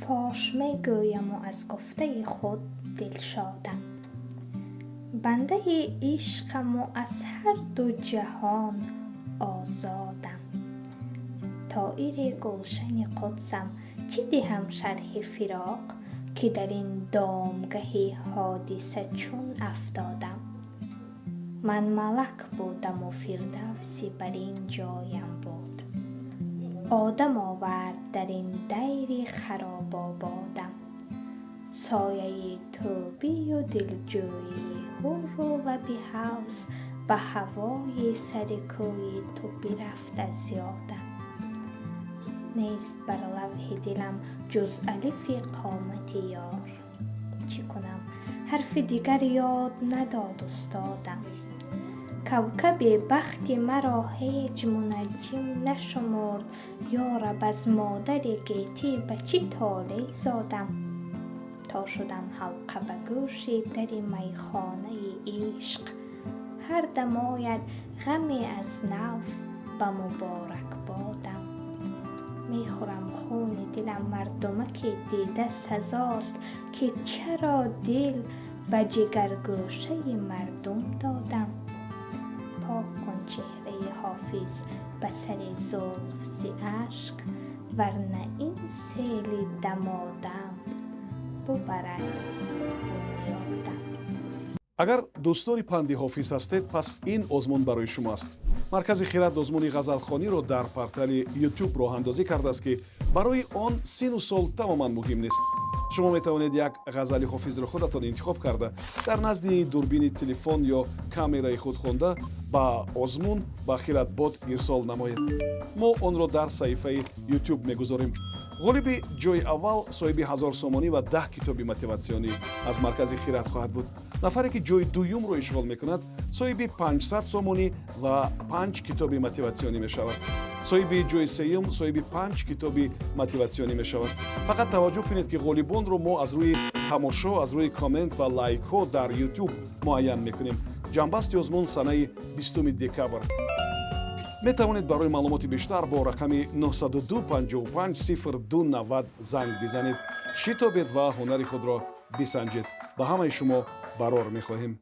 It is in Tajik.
Фош мегӯяму аз гуфтаи худ дилшодам. Бандаи ишқаму аз ҳарду ҷаҳон озодам. Тоири гулшани қудсам, чӣ диҳам шарҳи фироқ, ки дар ин домгаҳи ҳодиса чун афтодам. Ман малак будаму фирдавси бар ин ҷоям буд, одам овард дар ин дайри харобободам. Сояи тӯбию дилҷӯии ҳуру лаби ҳавз ба ҳавои сари кӯи ту бирафт аз ёдам. Нест бар лавҳи дилам ҷуз алифи қомати ёр, чӣ кунам, ҳарфи дигар ёд надод устодам. Кавкаби бахти маро ҳеҷ мунаҷҷим нашумурд, ё раб, аз модари гетӣ ба чӣ толеъ зодам. То шудам ҳалқа ба гӯши дари майхонаи ишқ, ҳар дам ояд ғаме аз нав ба муборакбодам. Мехӯрам хуни дилам, мардумаки дида сазост, ки чаро дил ба ҷигаргӯшаи мардум додам. Пок кун чеҳраи Ҳофиз ба сари зулф зи ашк, варна ин сели дамодам бубарад бунёдам. Агар дӯстдори панди Ҳофиз ҳастед, пас ин озмун барои шумо аст. Маркази Хирад озмуни ғазалхониро дар портали YouTube роҳандозӣ кардааст, ки барои он сину сол тамоман муҳим нест. Шумо метавонед як ғазали Ҳофизро худатон интихоб карда, дар назди дурбини телефон ё камераи худ хонда, ба озмун ба Хиратбот ирсол намоед. Мо онро дар саҳифаи YouTube мегузорем. Ғолиби ҷои аввал соҳиби 1000 сомонӣ ва 10 китоби мотиватсионӣ аз маркази Хират хоҳад буд. Нафаре ки ҷои дуюмро ишғол мекунад, соҳиби 500 сомонӣ ва панҷ китоби мотиватсионӣ мешавад. Соҳиби ҷои сеюм соҳиби панҷ китоби мотиватсионӣ мешавад. Фақат таваҷҷӯҳ кунед, ки ғолибонро мо аз рӯи тамошо, аз рӯи коммент ва лайкҳо дар YouTube муайян мекунем. Ҷамъбасти озмун санаи 20 декабр. Метавонед барои маълумоти бештар бо рақами 902 55 02 90 занг бизанед. Шитобед ва ҳунари худро бисанҷед. Ба ҳамаи шумо барор мехоҳем.